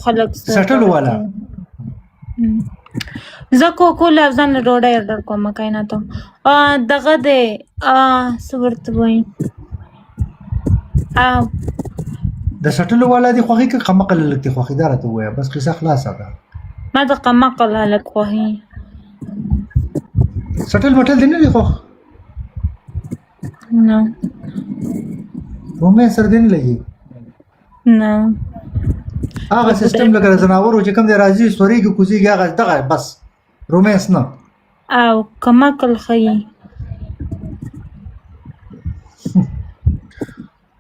خلک سټلو والا زه کوکو له ځان نه ډوډۍ ارډر کوم کایناتو دغه دی څه ورته وایي د سټلو والا دی خوښي که قمقل هلک دی خوښي دا راته ووایه بس قصه خلاصه ده. ما د قمقل هلک خوښي. سټل مټل دی نه دی خوښ؟ نه. رومانس سره دی نه لګي؟ نه. هغه سیستم لکه د ځناورو چې کوم دی راځي سورېږي کوزېږي هغه دغه بس رومانس نه. او کمعقل ښيي.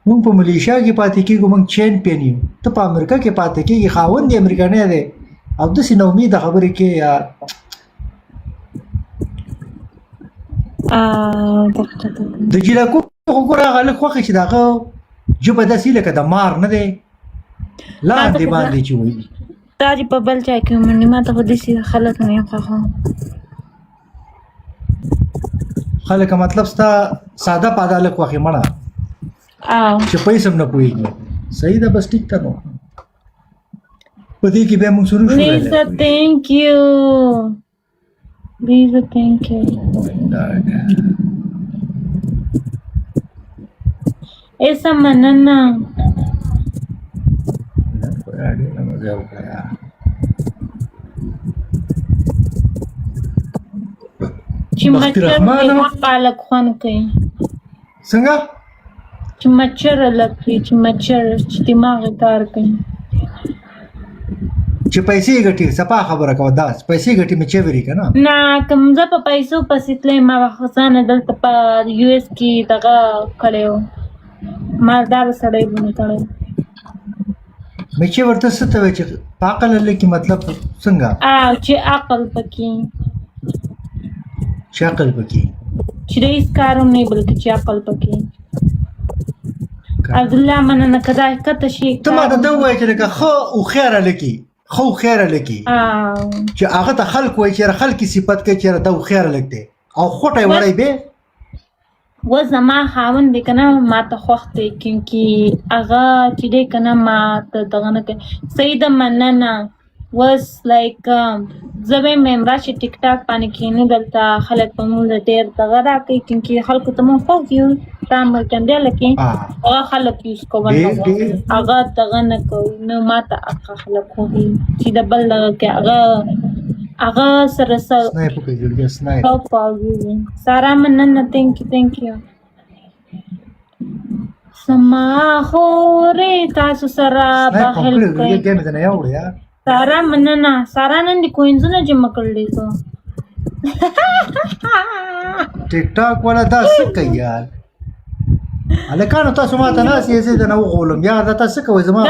مونږ په ملیشیا کې پاتې کېږو، مونږ چیمپین یو، ته په امریکا کې پاتې کېږي، خاوند یې امریکانی دی او داسې نا امیده خبرې کوې یار. د جینکو خو ګوره هغه هلک خوښ چې د هغه ژبه داسې لکه د مار نه دی لاندې باندې چې وایي. تا دې په بل چا کې ومني، ما ته خو داسې خلک نه خوښوم. خلک مطلب ستا ساده پاده لک وخی مړه چې پیسې هم نه پوهېږي. صحیح ده، بس ټیک ده. نو په دې کې بیا موږ شروع شو. لیزا ثانک یو، لیزا ثانک یو. ایسا مننه. چې بختي مچر رحمان پالک خوند کوي. څنګه؟ چې مچر لږ وي، چې مچر، چې دماغ یې کار کوي، چې پیسې ګټي. صفا خبره کوه، دا پیسې ګټي مې چوری کنه. نه، کوم زه په پیسو پسې تللی ما به ځانه دلته په یو اس کې دغه کړی و، مالدار سړی به مې کړی. مې چې ورته څه ته وایي چې په عقل لکه مطلب څنګه؟ چې عقل پکې، چې عقل پکې، چې د هیڅ کار هم نه، بلکې چې عقل پکې. عبدالله مننه. که دا کته شي ته ماته دا وایي چې لکه ښه هوښیاره لکې، ښه هوښیاره لکې چې هغه ته خلک وایي چې خلک یې صفت کوي چې دا هوښیاره لک دی او خوټه یې وړی به. و زما خاوند دی کنه، ما ته خوښ دی کیونکي هغه چې دی کنه ما ته دغه نه کوي. صحیح ده، مننه. وس لایک زه به مې راشي ټیک ټاک باندې کینو، دلته خلک په موږ ډېر دغه راکوي کیونکي خلکو ته موږ خوښ یو. تا ملکنډیا لکه هغه خلک یوز کوي، هغه دغه نه کوي. نو ما ته هغه خلک خوښ چې د بل دغه کې هغه هغه سره سنایپ وکړئ زړګیه، سنایپ. سارا مننه، ثانک یو، ثانک یو. سما خورې تاسو سره به هیلپ کوي. سارا مننه. سارا نن د کوینزونه جمع کړل دي. ټیک ټاک والا دا څه کوي یار؟ هلکانو تاسو ما ته ناست یې، زه درنه وغولم یار. دا تاسو څه کوئ؟ زما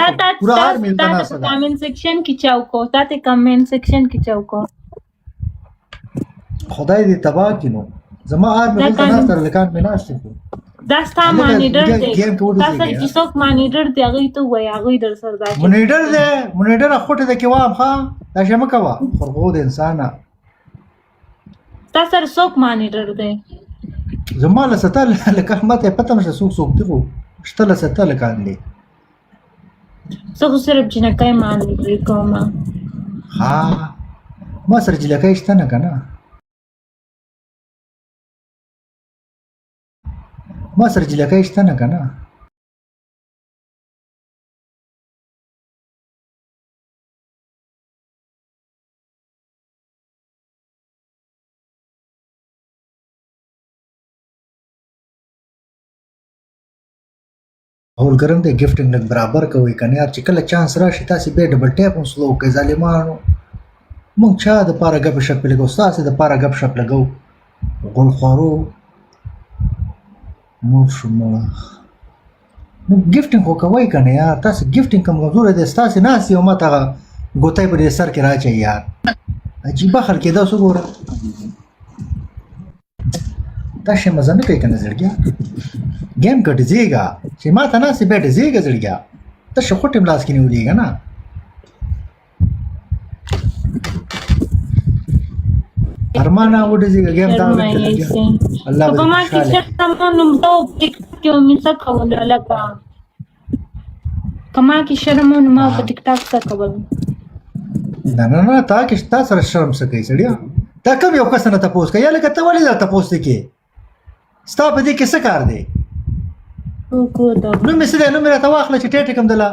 پوره آرمي دلته ناسته ده. کمنټ سیکشن کې چاو کو، تا ته کمنټ سیکشن کې چاو کو. خدای دې تباه کړي. نو زما آرمي دلته ناسته، هلکان مې ناست دي. دا ستا مانیټر دی، تا سره چې څوک مانیټر دی هغوی ته ووایه، هغوی در سره دا مانیټر دی. مانیټر خوټې د کې وام. ښه دا شی مه کوه خرغو د انسانه. تا سره څوک مانیټر دی؟ زما له ستا لکه ماته پته نشته څوک څوک دی، خو شته له ستا لکان دی. زه خو صرف جینکۍ مانیټر کوم. ها، ما سره جینکۍ شته نه که نه؟ ما سره جینکۍ شته نه که نه؟ اول ګرم دی. ګفټینګ لږ برابر کوئ کنه یار، چې کله چانس راشي تاسې بیا ډبل ټیپ هم سلو کوئ ظالمانو. مونږ چا د پاره ګپ شپ لګو؟ ستاسې د پاره ګپ شپ لګو غولخوارو. مړ شو مړه. نو ګفټینګ خو کوئ کنه یار، تاسې ګفټینګ کم کمزوری دی. ستاسې ناست یو ماته هغه ګوتۍ په دې سر کې راچوي یار. عجیبه خلک یې. دا څه ګوره، دا شی مزه نه کوي کنه زړګیا. ګیم کې ډزېږه چې ما ته ناستې بیا ډزېږه زړګیا. ته شه خوټې لاس کې نیولې که نه؟ ارمانه وډزېږه ګیم دا. الله په ما کې څه نوم ته کې مې څه کول لکه. که ما کې شرم و نو ما په ټیک ټاک څه کول؟ نه نه نه، تا کې تا سره شرم څه کوي سړیا؟ تا کوم یو کس نه تپوس کوي؟ لکه ته ولې دا تپوس دی کې؟ ستا په دې کې څه کار دی؟ نوم یې څه دی؟ نوم یې راته واخله چې ټیټ کړم دله.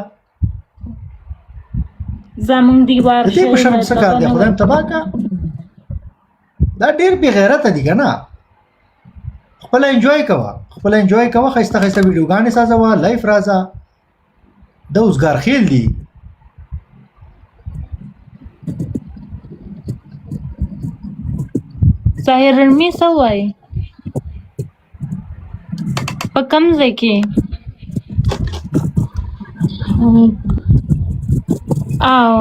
زمونږ دیوار دې په شرم څه کار دی؟ خدای تبا کا، دا ډیر بی غیرته دي کنه. خپل انجوای کوه، خپل انجوای کوه، خسته خسته ویډیوګانې سازوه، لایف راځه. دا اوسګار خیل دي. ظاهر رمی څه وایي؟ په کوم ځای کې؟ او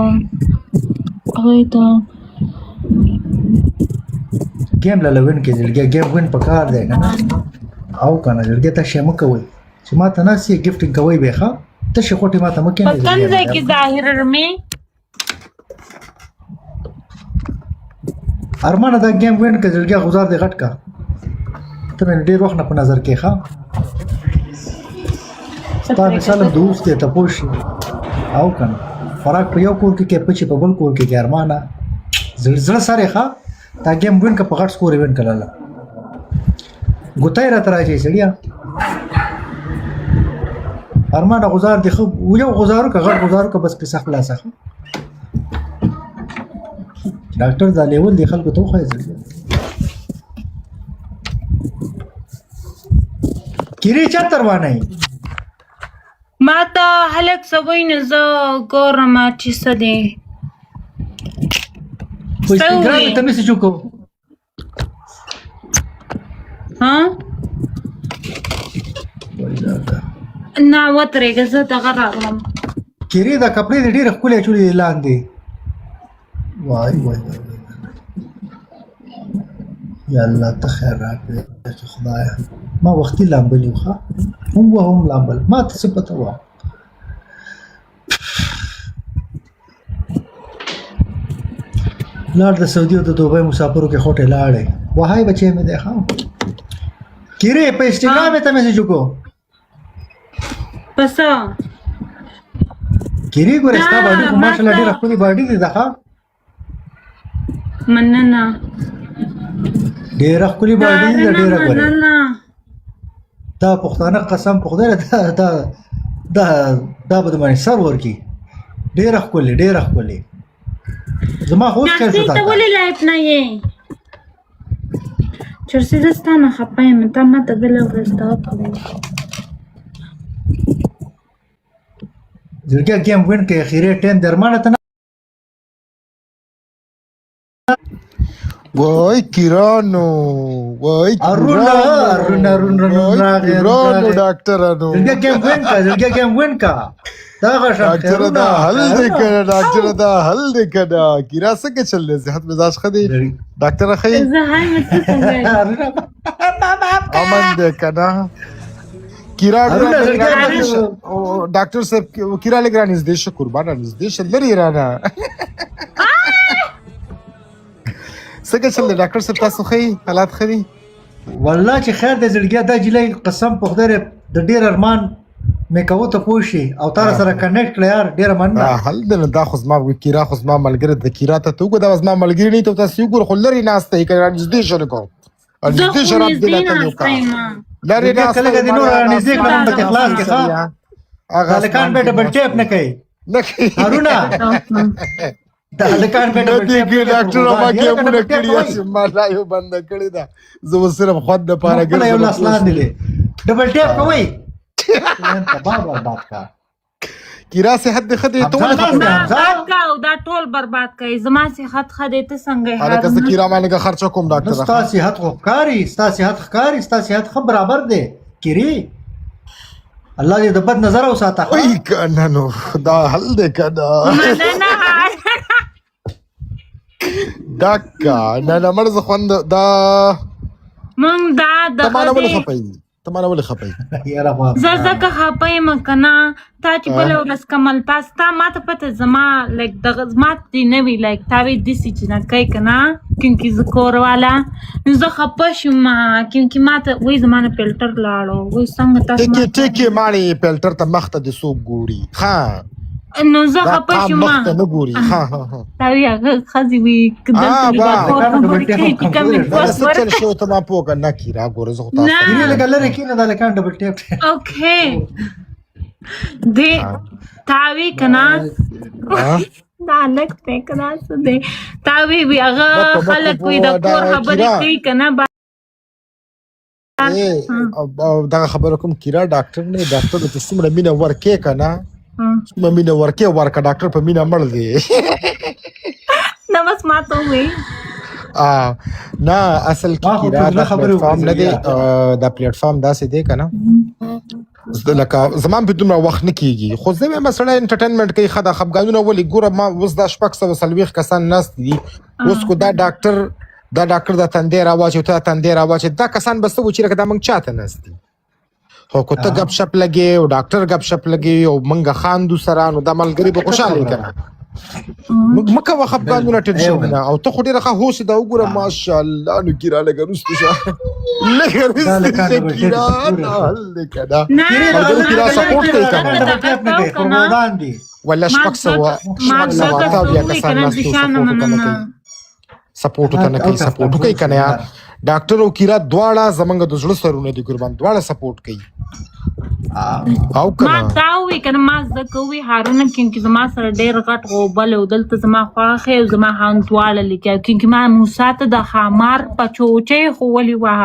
هغوی ته ګیم لاله وین کې زړګیا، ګیم وین پکار دی کنه. او کنه زړګیا، ته شی مه کوئ چې ما ته ناست یې ګفټینګ کوئ به. ښه ته شي خوټې ما ته مه په کښېنئ کوم زړګیا. ځای کې ظاهر رمی؟ ارمانه دا ګیم وین کې زړګیا، غزار دی غټ کا، ته مې ډېر وخت نه په نظر کې. ښه ستا مثال هم د اوښ دی، ته پوه شې او که نه؟ خوراک په یو کور کې کې، پچې په بل کور کې کې. ارمانه زړه زړه سره ښه دا ګیم وین که، په غټ سکور یې وین کړله. ګوتای راته راځي سړیا. ارمانه غزار دی خو یو غزارو که غټ غزارو که، بس قصه خلاصه. ښه ډاکټر دا لیول دی خلکو ته وښایي. زړه کیری چا تروانه؟ ما ته هلک څه وایي نو زه ګورم چې څه دی. په انسټاګرام ته میسج وکړو. ها نه، وترېږه، زه دغه راغلم. کیری دا کپړې دې ډېرې ښکلې اچولې دي لاندې. وای وای وای وای، یا الله ته خیر راکړې خدایا. ما وختي لامبلي وخه هم وه هم لامبل، ما ته څه پته وه؟ لاړ د سعودي او د دوبۍ مسافرو کې خوټې لاړې. وهای بچې مې دی. ښه کیرې، په انسټاګرام ته میسج وکړو. پس کیرې ګوره، ستا باډي خو ماشاءالله ډېره ښکلې باډي دی ده. ښه مننه. ډېره ښکلې باډي دی ده، ډېره ګوره. مننه. دا پښتانه قسم په خدای دا دا دا دا به د باندې سر ورکي. ډېره ښکلې، ډېره ښکلې. زما خو اوس خیر شو. ته ولې لایف نه یې؟ چرسي زه ستا نه خفه یم، تا ما ته بله ورځ دا وکړې. زړګیا ګیم وین کې اخیری ټیم درمانه ته. وای کیرانو، وای. ارون ارون ارون ارون راغی. کیرانو، ډاکټرانو. زړګیا ګیم وین کا، زړګیا ګیم وین کا، دا غشن. ډاکټر دا حل دی کنه، ډاکټر دا حل دی کنه. کیرا څنګه چل دی؟ صحت مزاج ښه دی ډاکټر؟ ښه زه هاي مې څه څنګه؟ امن دی کنه کیرا؟ ډاکټر صاحب، کیرا لګ را نږدې شه، قربان، را نږدې شه، لرې رانه. څنګه چل دی ډاکټر صاحب؟ تاسو ښه یې؟ حالات ښه دي؟ والله چې خیر دی زړګیا. دا جلۍ قسم په خدای د ډیر ارمان مې کوو ته پوه شي او تا سره کنیکټ کړه یار، ډیره مننه. حل دی دا خو زما کیرا خو زما ملګری د کیرا ته ته وګوره، دا زما ملګری نه، ته تاسو وګوره خو لرې ناسته یې که را نږدې شه لږ، نږدې شه، رب دې لاته یو کا لرې ناسته. کله دې نور را نږدې کړم به خلاص کې. ښه هغه هلکان به ډبل ټیپ نه کوي. نه کوي. هارونه د هلکان به ډبل ټیپ کې ډاکټر ما ګیمونه کړی چې ما لا یو بند کړی دا، زه اوس صرف خوند د پاره ګرځم. یو لاس لاندې دی، ډبل ټیپ کوي، تباه برباد کا. کیرا صحت دې ښه دی؟ ته ولې خفه؟ برباد کا او دا ټول برباد کوي. زما صحت ښه دی، ته څنګه یې؟ هلکه زه کیرا باندې خرچه کوم ډاکټر. ستا صحت خو ښکاري، ستا صحت ښکاري، ستا صحت ښه برابر دی کیری. الله دې د بد نظر وساته. وای کنه نو دا حل دی کنه. مننه. دکا نه نه مرز خوند دا. مونږ دا ته ما نه ولې خفه یې؟ ته مانه ولې خپه یې؟ یاره خو زه ځکه خپه یم که نه تا چې بله ورځ کوم الفاظ تا ما ته پته زما لایک دغه زما دې نه وي لایک تا وی داسې چې نه کوي که نه کیونکې زه کور والا نو زه خپه شوم کیونکې ما ته وایي زما نه فلټر لاړو وایي څنګه تاسو ټیکې ما ته ټیکې ماڼې فلټر ته مخ ته دې څوک ګوري ها نو زه دا خپه تا شوم مخ ته نه ګوري ها ها ها تا وی هغه ښځې وي که دلته ها وي دا وا کور لکانو ډبل خبرې ټیپ کوي هم چې کمې کمزوري ده. دا پوس څه چل ورکړي شو ته ما پوه که نه کیرا ګوره زه خو تاسو نه ته کیرې لکه لرې کینه دا لکان ډبل ټیپ دی. اوکې دې ها تا وی که نه ها دا هلک دی که دا څه دی تا وی وي هغه مکو مکو خلک وي د پوه دا کور خبرې کیرا کوي که نه او دغه خبره کوم کیرا ډاکټر نه ډاکټر ته څومره مینه ورکې که نه څومره مینه ورکې ورکه ډاکټر په مینه مړ دی. نه بس ما ته ووی. نه اصل کې ما خو کیرا په زړه دا خبرې پلیټ فارم وکړې نه دی، زړه. دا پلیټ فارم داسې دی که نه لکه زما په دومره وخت نه کیږي، خو زه وایم سړی انټرټینمنټ کوي. ښه ده خفګانونه ولې ګوره ما اوس دا 640 کسان ناست دي، اوس کو دا ډاکټر دا ډاکټر د تندې راواچي ته تندې راواچي دا کسان به څه و چې لکه دا موږ چاته ناست دي. خو که ته ګپ شپ لګې او ډاکټر ګپ شپ لګې او موږ خاندو سره نو دا ملګري به خوشاله وي که نه؟ مه کوه خفګانونه ټینشنونه. او ته خو ډېره ښه هوس دا وګوره ماشاءالله. نو کیرا لږه وروستو شه، لږه وروستو شه کیرا، نه هل که نه ملګرو کیرا سپورټ کوي که نه؟ ولا 678 کسان ناست دي، سپورټ ورته نه کوي، سپورټ ورته نه کوي، سپورټ کوي که نه یار؟ ډاکټر او کیرا دواړه زمونږ د زړه سرونه دي ګربان، دواړه سپورټ کوي او ما کنه. دا وی کنه ما ځکه وی هارونه کیونکې زما سره ډیر غټ غوبل او دلته زما خواښې او زما خان دواړه لیکي کیونکې ما موسی ته د ښامار پچوچې ښوولې وه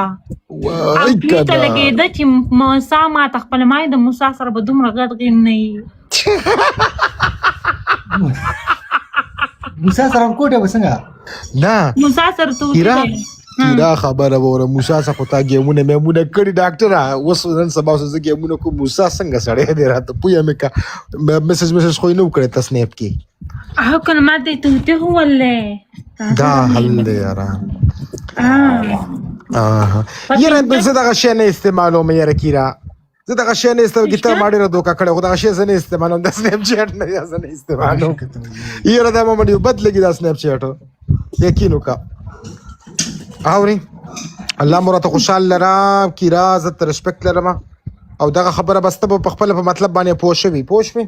او وای دوی ته کنه لګېده چې موسی ما ته خپل ما د موسی سره به دومره غټ غیم نه وي. موسی سره کوټه وسنګه نه موسی سره توتی کیرا دی. کیرا خبره وره موسی څخه خو تا ګیمونه میمونه کړي ډاکټره. اوس نن سبا اوس زه ګیمونه کوم، موسی څنګه سړی دی راته پوهه مې که میسج میسج خو یې نه و کړی ته سنیپ کې. او کنه ما دې توتی ښوولې. دا حل دی یاره. یاره زه دغه شی نه استعمالوم یاره کیرا، زه دغه شی نه استعمالوم. ګیتار ما ډېره دوکه کړې خو دغه شی زه نه استعمالوم، د سنیپ چیټ نه زه نه استعمالوم یاره. دا ما ډېر بد لګي دا سنیپ چیټ، یقین وکړه. اوري الله مو راته خوشحال لره کیرا، زه ته رسپیکټ لرم او دغه خبره بس ته به په خپله په مطلب باندې پوه شوې، پوه شوې؟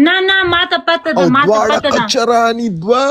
نه نه ما ته پته ده، او ما ته دواړه پته ده. کچراني دوه